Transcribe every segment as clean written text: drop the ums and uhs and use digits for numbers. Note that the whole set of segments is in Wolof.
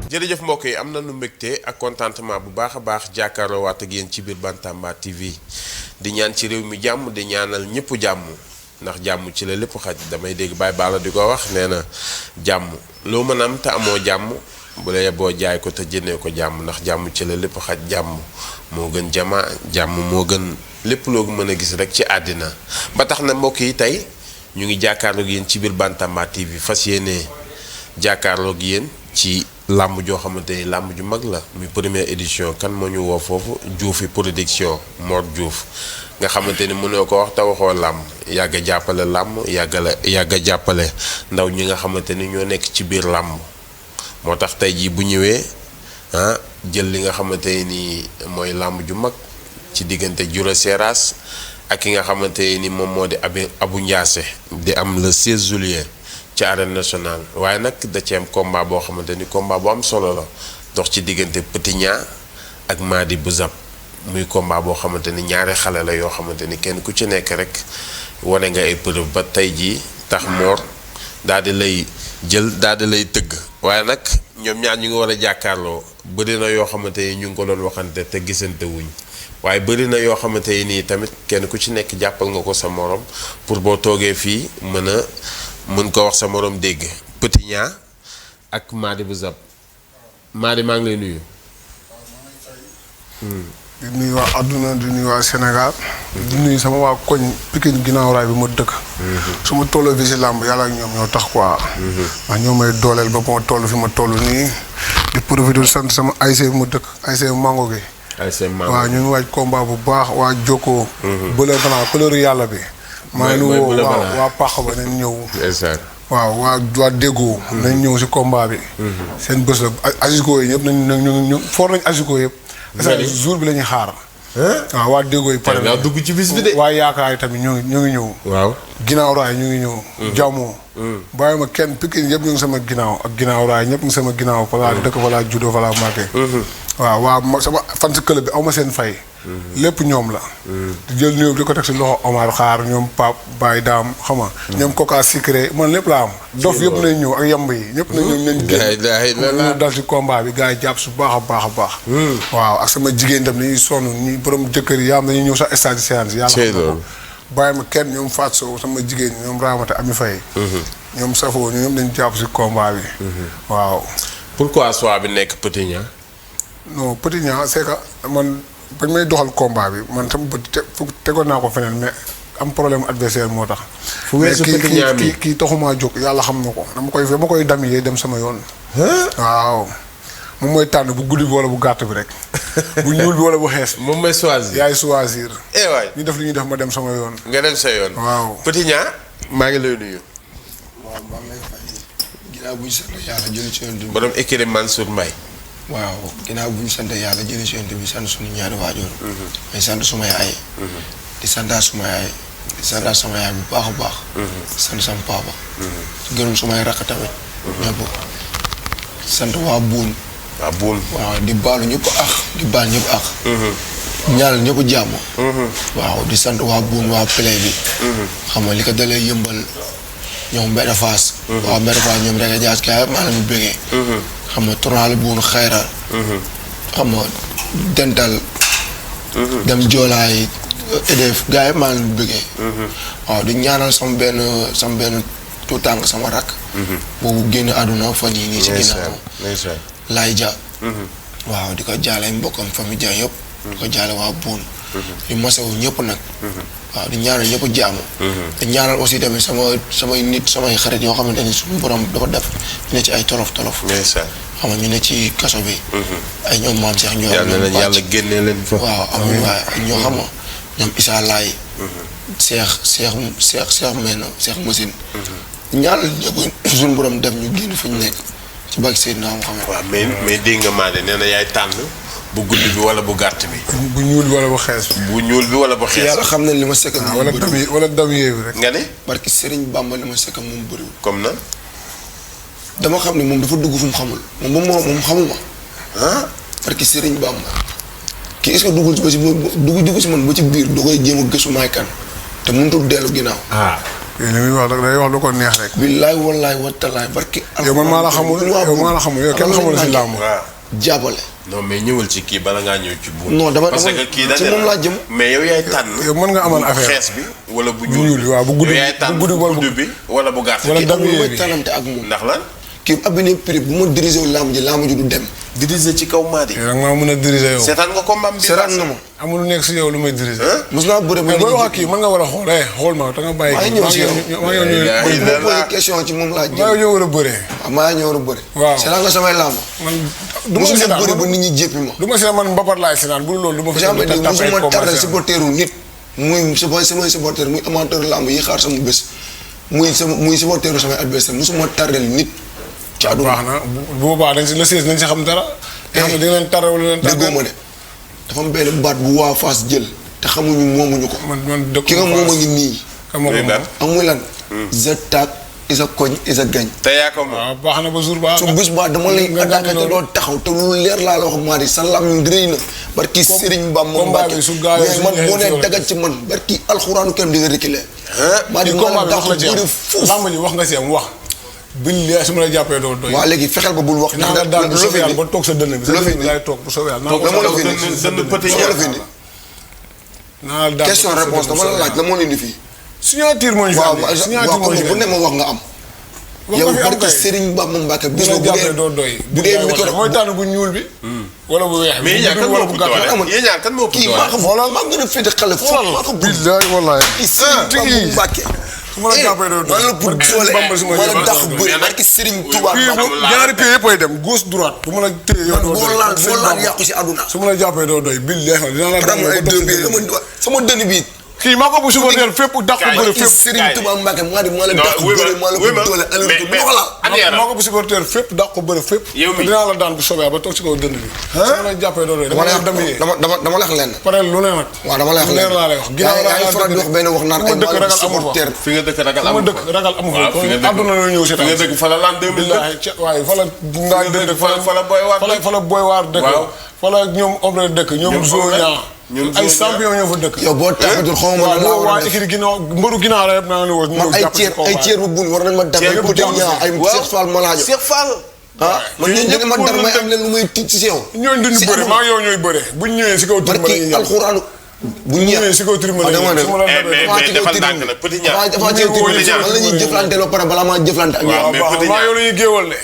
jërëjëf mbokk yi am na nu mbégte ak contentement bu baax a baax jàkkaarloo waat ak yéen ci biir Bantamba TV di ñaan ci réew mi jàmm di ñaanal ñëpp jàmm ndax jàmm ci la lépp xaj damay dégg Baye Balla di ko wax nee na jàmm loo mën am te amoo jàmm bu la yeboo jaay ko te jëndee ko jàmm ndax jàmm ci la lépp xaj jàmm moo gën jamaa jàmm moo gën lépp loo mën a gis rek ci àddina ba tax na mbokk yi tey ñu ngi jàkkaarloo ak yéen ci biir Bantamba TV fas yéene jàkkaarloo ak yéen ci làmb joo xamante ni làmb ju mag la muy première édition kan moo ñu woo foofu Diouf production Mor Diouf nga xamante ni mënoo ko wax te waxoo làmb yàgg a jàppale làmb yàgg a jàppale ndaw ñi nga xamante ni ñoo nekk ci biir làmb moo tax tey jii bu ñëwee jël li nga xamante ni mooy làmb ju mag ci diggante Jura Seras ak ki nga xamante ni moom moo di Abu Ndiassé di am le 16 juillet ci arène nationale waaye nag da ci am combat boo xamante ni combat bu am solo la dox ci diggante Petit Niang ak Mady bu Zap muy combat boo xamante ni ñaari xale la yoo xamante ni kenn ku ci nekk rek wane nga ay preuve ba tey jii tax Mor daal di lay jël daal di lay tëgg waaye nag ñoom ñaar ñu ngi war a jàkkaarloo bëri na yoo xamante ni ñu ngi ko doon waxante te gisante wuñ waaye bëri na yoo xamante ni tamit kenn ku ci nekk jàppal nga ko sa morom pour boo toogee fii mën ko wax sa morom dégg Petit Niang ak Mady bu Zap Mady maa ngi lay nuyu. di nuyu waa àdduna di nuyu waa Sénégal. di nuyu sama waa koñ Pikine ginnaaw raay bi ma dëkk. su ma tolloo fi si làmb yàlla ak ñoom ñoo tax quoi. ndax ñoo may dooleel ba ma toll fi ma toll nii. di profité sant sama ASC bi ma dëkk ASC Mango gi. ASC Mango waaw ñu ngi waaj combat bu baax waa Jokko. bële balaa couleur yàlla bi. maa ngi woo waa Pax ba nañ ñëw. waaw waa déggoo. nañ ñëw si combat bi. seen bés la asiko yi ñëpp nañ foor nañ asiko yëpp. jour bi la ñuy xaar. waaw waa déggoo yi pare nga dugg ci bis bi de. waa yaakaar yi tamit ñu ngi ñëw. waaw ginnaaw raay ñu ngi ñëw. jàmmoo. bàyyi ma kenn Pikine yëpp ñu ngi sama ginnaaw ak ginnaaw raay ñëpp ngi sama ginnaaw fa laa dëkk fa laa juddoo fa laa màggee. waaw waa sama fan si club bi aw ma seen fay. lépp ñoom la. di jël ñëw di ko teg si loxo Omar Xaar ñoom Pape Baye Daam xam nga. ñoom Coca Sucré man lépp la am. dof yëpp nañ ñëw ak yamb yi ñëpp nañ ñëw nañ génn dal si combat bi gars yi jàpp su baax a baax a baax. waaw ak sama jigéen tam dañuy sonn ñi borom jëkkër yi yaa am dañuy ñëw sax stade séance yàlla xam na ko bàyyi ma kenn ñoom Fatou Sow sama jigéen ñoom Ramata Ami Faye ñoom Safo ñoom dañ jàpp si combat bi. waaw. pourquoi choix bi nekk Petit Niang. non Petit Niang c'est que man bañ may doxal combat bi man sama bët tegoon naa ko feneen mais am problème adversaire moo tax. fu weesu Petit Niang mi kii taxumaa jóg yàlla xam na ko dama koy damyee dem sama yoon. waaw moom mooy tànn bu guddi bi wala bu gàtt bi rek bu ñuul bi wala bu xees. moom mooy choisir. yaay choisir. waay ñu def li ñuy def ma dem sama yoon. nga dem sa yoon. waaw Petit Niang maa ngi lay nuyu. waaw maa ngi lay fay ginnaaw bu ñu sant yàlla jëli ci yoon bi. borom écurie Mansour Mbaye. waaw ginnaaw bu ñu sant yàlla jëli ci yoon bi sant suñu ñaari waajur. may sant suma yaay. di santaat suma yaay. di santaat sama yaay bu baax a baax. di sant sama papa. di gërëm sumay rakk tamit. ñëpp sant waa Buun. waa Buun. waaw di baalu ñëpp ax di baal ñëpp ax. ñaanal ñëpp jàmm. waaw di sant waa Buun waa Play bi. xam nga li ko dalee yëmbal ñoom Mbedd Faas. waaw Mbedd Faas ñoom rek a jaas kay maa leen bëggee. xam nga tournal Buun xayra. xam nga dental. dem joolaay EDF gars yi maa leen bëggee. waaw di ñaanal sama benn tout tànk sama rakk. boobu génn àdduna fan yii nii si ginnaaw. Laay Ja. waaw di ko jaale mbokkam famille Ja yëpp. di ko jaale waa Buun. di masawu ñëpp nag. waaw di ñaanal ñëpp jàmm. di ñaanal aussi tamit samay nit samay xarit yoo xamante ni suñu borom dafa def ñu ne ci ay tolof. xam nga ñu ne ci kaso bi. ay ñoom maam Cheikh ñoo. yàlla génne leen fa. waaw amuñu waaye ak ñoo xam nga ñoom Issa Laay. Cheikh Machine. ñaanal ñëpp suñu borom def ñu génn fu ñu nekk ci bàq Seydina Muhammad. waaw mais dégg nga Mady nee na yaay tànn bu gudd bi wala bu gàtt bi. bu ñuul bi wala bu xees bi. bu ñuul bi wala bu xees bi. yàlla xam na li ma sekk moom bëriwul wala damyee bi rek. nga ne. parce que Serigne Bamba li ma sekk moom bëriwul. comme na. dama xam ne moom dafa dugg fu mu xamul moom xamuma. parce que Serigne Bamba kii est-ce que duggul ba ci dugg si man ba ci biir da koy jéem a gëstu maay kan te mënutul dellu ginnaaw. li muy wax rek day wax lu ko neex rek. billaay wallaay wa talaay barki. yow man maa la xamul yow kenn xamul si làmb. waaw jàppale. non mais ñëwal ci kii bala ngaa ñëw ci buur. non dama parce que kii ci moom laa jëm. mais yow yaay tànn. yow mën nga amal affaire xees bi wala bu ñuul bi waaw bu guddi yow yaay tànn bu gudd bi wala bu gàtt. wala kii amul lu may tànnante ak moom. ndax lan. kii ab benn prix bu ma dirigé wu làmb ji du dem. diriger ci kaw Mady. yow maa mën a diriger yow. seetaan nga combat bi. seetaan na ma. amul lu nekk si yow lu may diriger. mos naa bëre ba. mais booy wax ak kii mën nga war a xool xool ma te nga bàyyi. maa ngi ñëw si yow maa ngi ñëw posé question ci moom laa jëm. maa ngi ñëw war a bëree. waaw maa ngi ñëw war a bëre. waaw seetaan nga samay làmb. man du ma si mosuma bëre ba nit ñi jéppi ma. du ma si man mbapat laay sinaan bu loolu du ma fi. mosuma tardé supporteru nit. muy samay supporter muy amateur làmb yi xaar sama bés muy supporteru samay adversaire mosuma tardé nit. ci àdduna baax na bu boobaa dañ si le 16 nañ si xam dara. te xam ne di nga leen tardé wala leen tardé. déggoo ma de dafa am benn baat bu waa Fass jël te xamuñu moomuñu ko. man dëkk ki nga moom a ngi nii. xam nga amuy lan. sa taag isa koñ isa gañ. te yaa ko moom. waaw baax na ba jour ba. su bis ba dama lay attaqué te doo taxaw te lu leer laa la wax Mady sa lam ñu rëy na. barki Serigne Bamba moom Mbacke mais man boo nee dagat ci man barki alxuraanu kenn di nga reculer. Mady combat bi wax wax la ci am lamb ji wax nga si am wax. billahi su ma la jàppee doo doy. waaw léegi fexeel ba bul wax. naa la daal bu soobee yàlla ba toog sa dënn bi. sa dënn bi laay toog bu soobee yàlla. dama la fi indi naa la daal question réponse dama la laaj la moo indi fii. signature moo ñu fi andi. signature moo ñu fi bu ne ma wax nga am. yow barki Serigne Bamba Mbacke bis bu dee doo doy. bu dee micro mooy tànn bu ñuul bi. wala bu weex bi. mais yéen ñaar kan moo ëpp doole maa xam maa gën a féete xale foofu maa ko billahi wallahi Serigne Bamba Mbacke su ma la jàppee doo doy. wala pour doole wala dax bëri barki Serigne Touba ñaari pieds yëpp ay dem gauche droite bu ma la téye yow doo doy. boo laal yàqu si àdduna su ma la jàppee doo doy billahi dina la dama ay deux bi sama dënn bi kii maa ko bu suba teel fépp dàq ko bëre fépp Serigne Touba Mbacke maa la dàq bëre maa la ko doole maa ko bu suba teel fépp dàq ko bëre fépp dinaa la daan bu soobee ba toog si kaw dënd bi su ma la jàppee doo doy dama la dem yee dama la wax lenn pare lu ne nag waaw dama la wax lenn laa lay wax ginnaaw yaa ngi faral di wax benn wax naan ay dëkk ragal amu fa fi nga dëkk ragal amu fa dëkk ragal amu fa àdduna la ñëw si fi nga dëkk fa la lan 2000 waaye fa la ngaa dëkk fa la boy waar fa la boy waar dëkk fa la ñoom ombre dëkk ñoom zoña ay champion ñoo fa dëkk yow boo taxatul xaw ma lan laa war a def ikiri ginnaaw mbëru ginnaaw la yëpp naa ne woo man ay ceer bu bun war nañ ma dar ay Petit Niang ay Cheikh Fall Malaajo Cheikh Fall man ñooñu ñu ma dar may am leen lu may tiit si yow ñooñu duñu bëre maa yow ñooy bëre buñ ñëwee si kaw barki alxuraanu bu ñëwee si kaw tribunal mais defal ndànk nag Petit Niang dafa ci tribunal lan la ñuy jëflante ba pare balaa maa jëflante ak yow maa yow la ñuy géewal de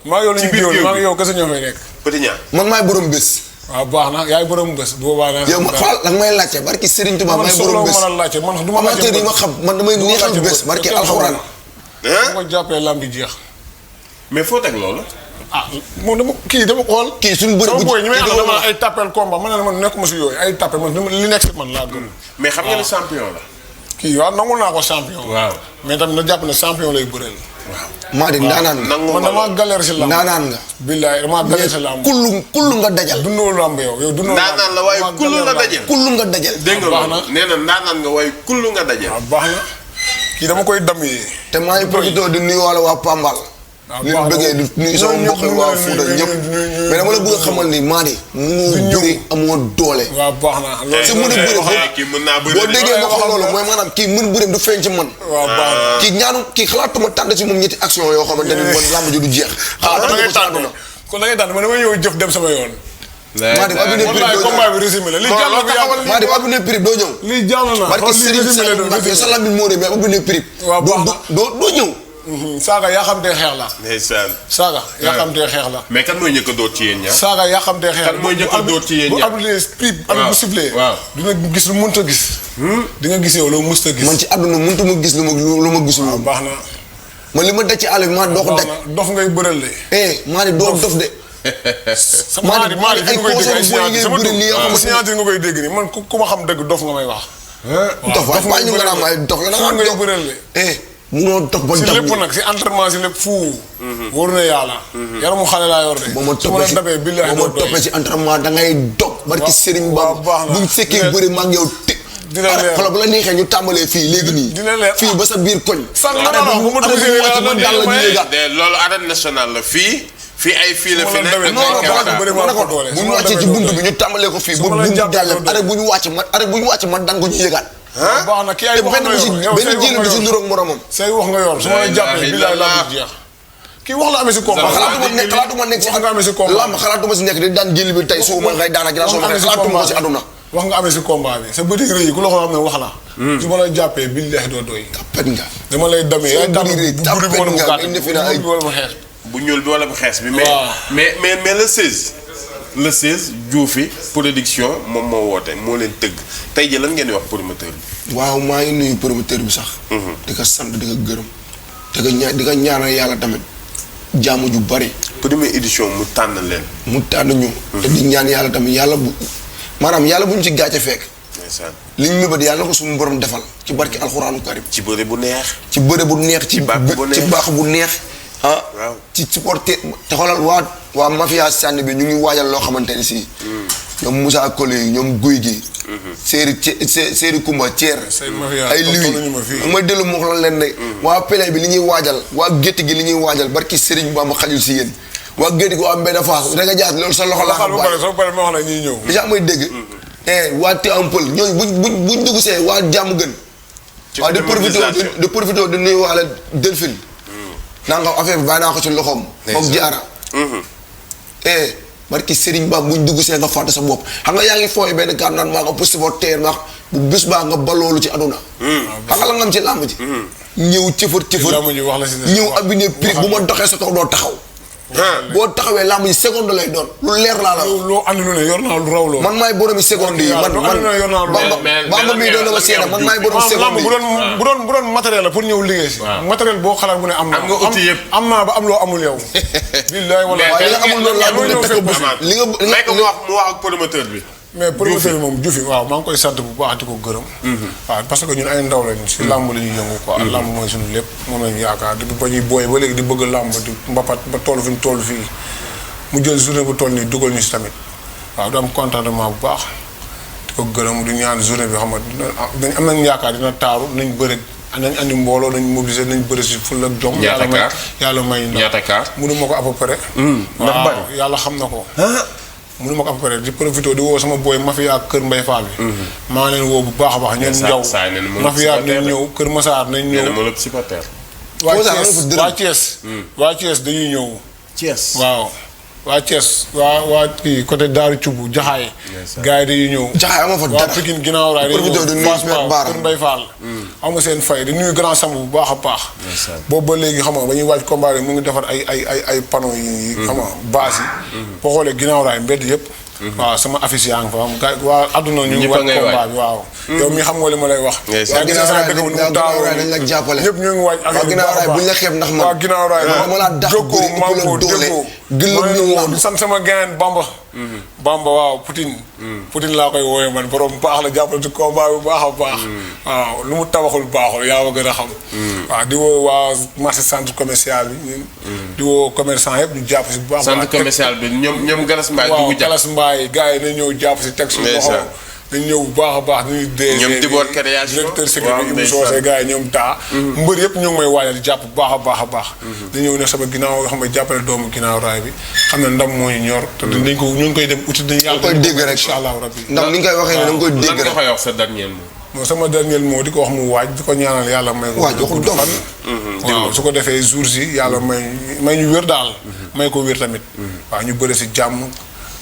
maa yow la ñuy géewal maa yow kese ñoo fay nekk Petit Niang man maay borom bés waaw baax na yaay borom bés boobaa na yow ma xool da nga may laajte barki Serigne Touba maay borom bés amateur yi ma xam man damay neexal bés barki alxuraan ma jàppee lamb bi jeex mais foo teg loolu moom dama xool kii suñu bëri bu ñu may dama ay tapel combat man ne man nekkuma si yooyu ay tapel man li nekk si man laa gën mais xam nga ne champion la kii waaw nangul naa ko champion waaw mais tamit na jàpp ne champion lay bëreel waaw Mady ndaanaan nga man damaa galère si lamb ndaanaan nga billaay damaa galère si lamb kullu nga dajal dundoo lamb yow dundoo ndaanaan la waaye kullu nga dajal kullu nga dajal dégg nga nee na ndaanaan nga waaye kullu nga dajal waaw baax na kii dama koy dam yi te maa ngi profité di nuyu wala waa Pambal li bëggee di nuyu sama mbokk waa Fuuta ñëpp mais dama la bëgg a xamal ni Mady mënoo bëri amoo doole waaw baax na loolu si mën a bëri kii mën naa bëri boo déggee ma wax loolu mooy maanaam kii mën bëri du feeñ ci man waaw baax na kii ñaanu kii xalaatuma tànn si moom ñetti action yoo xamante ni man làmb ji du jeex da ngay tànn kon da ngay tànn man dama ñëw jëf dem sama yoon Mady bu abine prix doo combat bi résumé la li jàll bi yàlla Mady bu abine prix doo ñëw li jàll na barki Serigne Sall Mbacke sa lambi moo de mais abine prix waaw baax na doo ñëw saaga yaa xam te xeex la ndeysaan saaga yaa xam te xeex la mais kan mooy njëkk a dóor ci yéen ñaar saaga yaa xam te xeex la kan mooy njëkk a dóor ci yéen ñaar bu abine prix bu sifflé waaw dina gis lu mënta gis di nga gis yow loo mësta gis man ci àdduna mëntu ma gis lu ma gisul moom baax na man li ma daj ci àll bi maa doo ko daj dof ngay bëral de Mady doo dof de Mady ay conseils booy ngay bëri lii yoo signature nga koy dégg nii man ku ma xam dëgg dof nga may wax dof waaye ñu nga naan ay dof nga naan ngay bëral de munoo dox ba si dab lépp nag si entraînement si lépp fu wóor na yàlla yaramu xale laa yor de boo ma toppee si entraînement da ngay dog barki Serigne Bamba buñ fekkee bëri maa ngi yow tëg xoolal bu la neexee ñu tàmbalee fii léegi nii fii ba sa biir koñ bu ma loolu arène nationale la fii ay fii la fi nekk bu ñu wàccee ci buntu bi ñu tàmbalee ko fii ba buntu dàllam arrêt bu ñu wàcc ma daan ko ñu yëgaat baax na kii ay wax nga yor benn jël bi si nuroog moromam. say wax nga yor su ma la jàppee bilaay laa jeex. kii wax la amee si combat. xalaatuma nekk si wax nga amee si combat. lamb xalaatuma si nekk di daan jël bi tey suba ngay daan ak ginnaaw soo xalaatuma ko si aduna. wax nga amee si combat bi sa bëti rëy ku la ko xam ne wax la. su ma la jàppee billahi doo doy. tapet nga. dama lay damee yaay dam bu guddi wala bu gàtt bu wala bu xees. bu ñuul bi wala bu xees bi. mais le 16. le 16 Diouf production moom moo woote moo leen tëgg tey jii lan ngeen di wax promoteur bi. waaw maa ngi nuyu promoteur bi sax. di ko sant di ko gërëm. di ko ñaanal yàlla tamit jàmm ju bari. première édition mu tànn leen. mu tànn ñu. te di ñaan yàlla tamit yàlla bu maanaam yàlla bu ñu ci gàcce fekk. li ñu mëbët yàlla na ko suñu borom defal ci barki alxuraanu karim. ci bëre bu neex. ci bëre bu neex ci baax bu neex. waaw ci supporter te xoolal waa mafia sànni bi ñu ngi waajal loo xamante ne si. ñoom Moussa Kole ñoom Guy gi. Séeri Kumba Thier. ay liwi mooy dellu mu wax leen ne. waa Pele bi li ñuy waajal waa gétt gi li ñuy waajal barki Serigne Bamba xajul si yéen. waa gétt gi waa Mbène Fass rek a jaar loolu sa loxo la xam. soo paree ma wax la ñuy ñëw. déjà mooy dégg. waa Tiampol ñooñu buñ dugg see waa jàmm gën. waa de profito di nuyu waale Delphine. naa nga affaire bi bàyyi naa ko ci loxoom. moom jaara. barki Serigne Ba buñ dugg see nga fàtte sa bopp xam nga yaa ngi fooy benn kàddu naan maa nga poste foo teer ma bu bés baa nga baloolu ci aduna. xam nga la nga am ci làmb ji. ñëw cëfër. ñëw abine prix bu ma doxee sa kaw doo taxaw. boo taxawee làmb ji seconde lay doon lu leer laa la. loo andi lu ne yor naa lu raw loo. man maay boromi seconde yi man Bamba mii doon na ma seena man maay boromi seconde yi. bu doon matériel la pour ñëw liggéey si. matériel boo xalaat bu ne am na. am nga outil yëpp am naa ba am loo amul yow. billaay wala waaye li nga amul noonu laa bëgg a teg ko li nga mu wax ak promoteur bi. mais promoteur bi moom Diouf waaw maa ngi koy sant bu baax di ko gërëm. waaw parce que ñun ay ndaw lañu si làmb la ñuy yëngu quoi. làmb mooy suñu lépp moom lañu yaakaar depuis ba ñuy booy ba léegi di bëgg làmb di mbapat ba toll fi ñu toll fii mu jël journée bu toll nii dugal ñu si tamit waaw du am contentement bu baax di ko gërëm di ñaan journée bi xam nga am nañ yaakaar dina taaru nañ bëri nañ andi mbooloo nañ mobiliser nañ bëri si ful ak jom. yàlla may ñaata kaar mënu ma ko à peu près. waaw yàlla xam na ko. mënu ma ko à peu près di profité di woo sama booy mafia Kër Mbay Fall bi. maa ngi leen woo bu baax a baax ñoom Njaw mafia nañ ñëw Kër Masaar nañ ñëw. waa Thiès dañuy ñëw. Thiès waaw. waa Thiès waa kii côté Daaru Cubu Jaxaay. gars yi dañuy ñëw. Jaxaay ama fa dara waa Pikine ginnaaw raay dañuy ñëw Kër Mbay Fall. am nga seen fay di nuyu grand samb bu baax a baax. boobu ba léegi xam nga ba ñuy waaj combat mu ngi defar ay panneaux yi. xam nga base yi. boo xoolee ginnaaw raay mbedd yëpp. waaw sama affiche yaa ngi fa am gars waa àdduna ñu ngi waaj combat bi waaw. yow mi xam nga li ma lay wax. waa ginnaaw raay dañ la jàppale. ñëpp ñu ngi waaj waa ginnaaw raay buñ la xeeb ndax man. waa ginnaaw raay ma laa dàq bëri ëpp la doole. gën la ñu woon di sant sama gain Bamba waaw Poutine laa koy wooyee man borom baax la jàppale ci combat bu baax a baax. waaw lu mu tabaxul baaxul yaa ma gën a xam. waaw di woo waa marché centre commercial bi. di woo commerçant yëpp ñu jàpp si bu baax. centre commercial bi ñoom Galas Mbaye dugg jàpp Galas Mbaye gars yi nañ ñëw jàpp si teg suñu loxo. dañ ñëw bu baax a baax dañuy dee. ñoom Dibor création directeur sécurité Ibou Socé gars yi ñoom taa. mbër yëpp ñu ngi may waajal di jàpp bu baax a baax a baax. dañ ñëw ne sama ginnaaw xam nga jàppale doomu ginnaaw raay bi xam ne ndam moo ñu ñor. te dañ ko ñu ngi koy dem uti dañ yàlla. koy dégg rek incha allah rabbi. ndam ni nga koy waxee ne da nga koy dégg rek. lan nga koy wax sa dernier mot. non sama dernier mot di ko wax mu waaj di ko ñaanal yàlla may ko. waaj waxul dof waaw su ko defee jours yi yàlla may ñu wér daal. may ko wér tamit. waaw ñu bëre si jàmm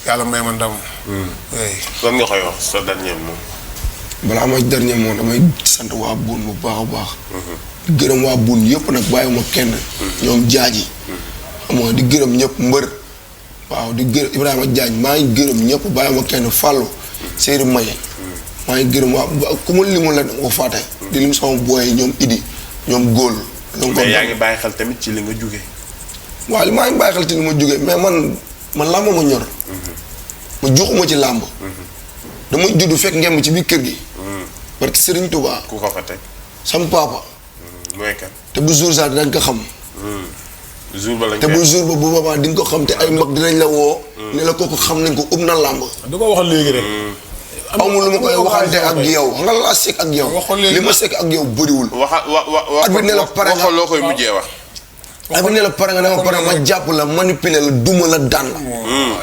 yàlla may ma ndam. lan nga koy wax sa dernier mot. balaa may dernier mot damay sant waa buun bu baax a baax. di gërëm waa buun yëpp nag bàyyiwuma kenn. ñoom jaaji. xam nga di gërëm ñëpp mbër. waaw di gërëm Ibrahima Diagne maa ngi gërëm ñëpp bàyyiwuma kenn Fallou Seydou Maye. maa ngi gërëm waa ku ma limul la dama ko fàtte. di lim sama booy ñoom Idi ñoom Góol. mais yaa ngi bàyyi xel tamit ci li nga jóge. waaw li maa ngi bàyyi xel ci li ma jóge mais man làmb ma ñor. ma juxuma ci làmb. dama judd fekk ngemb ci biir kër gi. parce que Serigne Touba. ku ko fa teg. sam papa. mooy kan. te bu jour sax dinañ ko xam. jour ba lañ te bu jour ba bu boobaa di nga ko xam te ay mag dinañ la woo. ne la kooku xam nañ ko ub na làmb. du ko wax léegi rek. amul lu ma koy waxante ak yow xam nga laa sekk ak yow. li ma sekk ak yow bëriwul. at bi ne la pare waxal loo koy mujjee wax. abi ne la pare nga dama pare ma jàpp la manipuler la duma la daan la.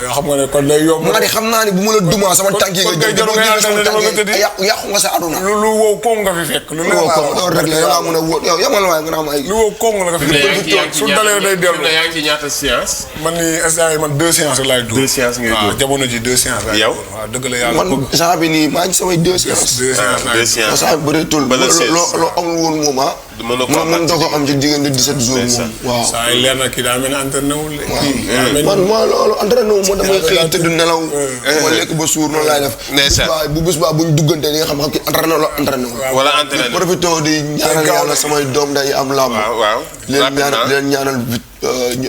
yoo xam nga ne kon day yomb. Mady xam naa ne bu ma la duma sama tànk yi nga jël yàqu nga sa aduna. lu wow koŋ nga fi fekk. lu wow koŋ loolu rek la yow laa mën a wóor yow yamal waaye nga am ay. lu wow koŋ la nga fi fekk. su dalee day dellu. yaa ngi ci ñaata séance. man nii instant yi man 2 séances laay dóor. 2 séances ngay dóor waaw jamono ji 2 séances laay dóor. waaw dëgg la yàlla. man saa bi nii maa ngi samay 2 séances. 2 séances laay dóor. saa bi bëreetul. loo amul woon moom ah. mën doo ko am ci diggante 17 jours moom. waaw saa yi leer na kii daa mel ni entraîné wul. man loolu entraîné wu ma damay xëy tëdd nelaw. ma lekk ba suur noonu laay def. bu bés baa bu ñu duggante di nga xam ki entraîné la entraîné wu. wala entraîné profité di ñaanal yàlla samay doom day am làmb. waaw leen ñaanal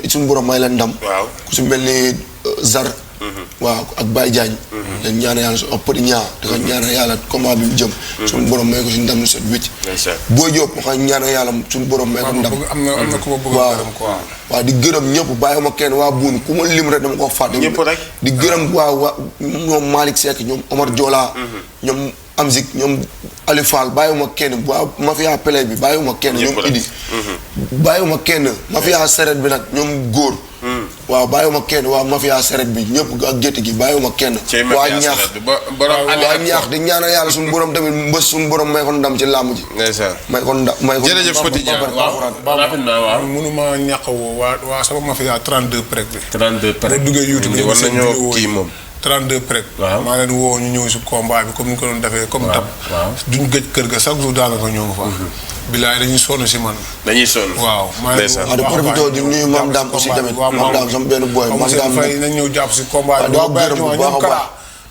suñu borom may leen ndam. waaw ku si mel ni Zar. waaw ak Baye Diagne. leen ñaanal yàlla su Petit Niang di ko ñaanal yàlla combat bi mu jëm. suñu borom may ko si ndam lu set wicc. boo jóob ma koy ñaanal yàlla suñu borom may ko ndam. am na ku ma bëgg a gërëm quoi. waaw di gërëm ñëpp bàyyiwuma kenn waa buun ku ma lim rek dama ko fàtte. ñëpp rek di gërëm waa ñoom Malick Seck ñoom Omar Diola. ñoom Amzik ñoom Ali Fall bàyyiwuma kenn waa mafia pele bi bàyyiwuma kenn ñoom Idi. bàyyiwuma kenn mafia seret bi nag ñoom góor. waaw bàyyiwuma kenn waa mafia seret bi ñëpp ak gétt gi bàyyiwuma kenn. waa ñaax di ñaanal yàlla suñu borom tamit mbës suñu borom may ko ndam ci làmb ji. may ko ndam may ko. jërëjëf Petit Niang waaw mënuma ñàkk woo waa sama mafia 32 prek bi. 32 prek boo duggee YouTube war nañoo kii moom. 32 prek. maa leen woo ñu ñëw si combat bi comme ni ko doon defee. comme tab duñ gëj kër ga chaque jour daanaka ñoo nga fa. bilaay dañuy sonn si man. dañuy sonn. waaw maa ngi di profité di nuyu Mame Dame aussi tamit Mame Dame sama benn boy Mame Dame fay nañ ñëw jàpp si combat bi. waaw gërëm bu baax a baax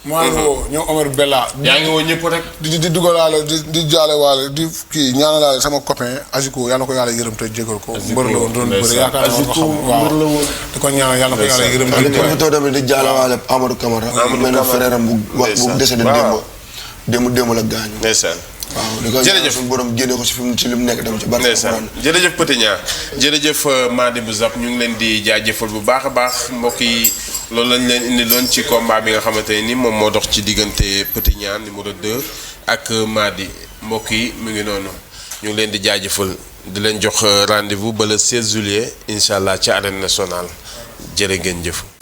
maa ngi woo ñoom Omar Bella. yaa ngi woo ñëpp rek. di dugalaale di jaale waale di kii ñaanalaale sama copain Aziko yàlla ko yàlla yërëm te jégal ko. mbër la woon doon bëri yaakaar naa ko xam waaw di ko ñaanal yàlla ko yàlla yërëm te di profité tamit di jaale waale Amadou Camara. benn frère am bu décédé démb la gaañu. waaw di ko jërëjëf suñu borom génne ko si fi mu ci li mu nekk dem ci barke Alxuraan. jërëjëf Petit Niang jërëjëf Mady bu Zap ñu ngi leen di jaajëfal bu baax a baax mbokk yi loolu lañ leen indi loon ci combat bi nga xamante ne ni moom moo dox ci diggante Petit Niang numéro 2 ak Mady mbokk yi mu ngi noonu ñu ngi leen di jaajëfal di leen jox rendez-vous ba le 16 juillet incha allah ci arène nationale jërë ngeen jëf.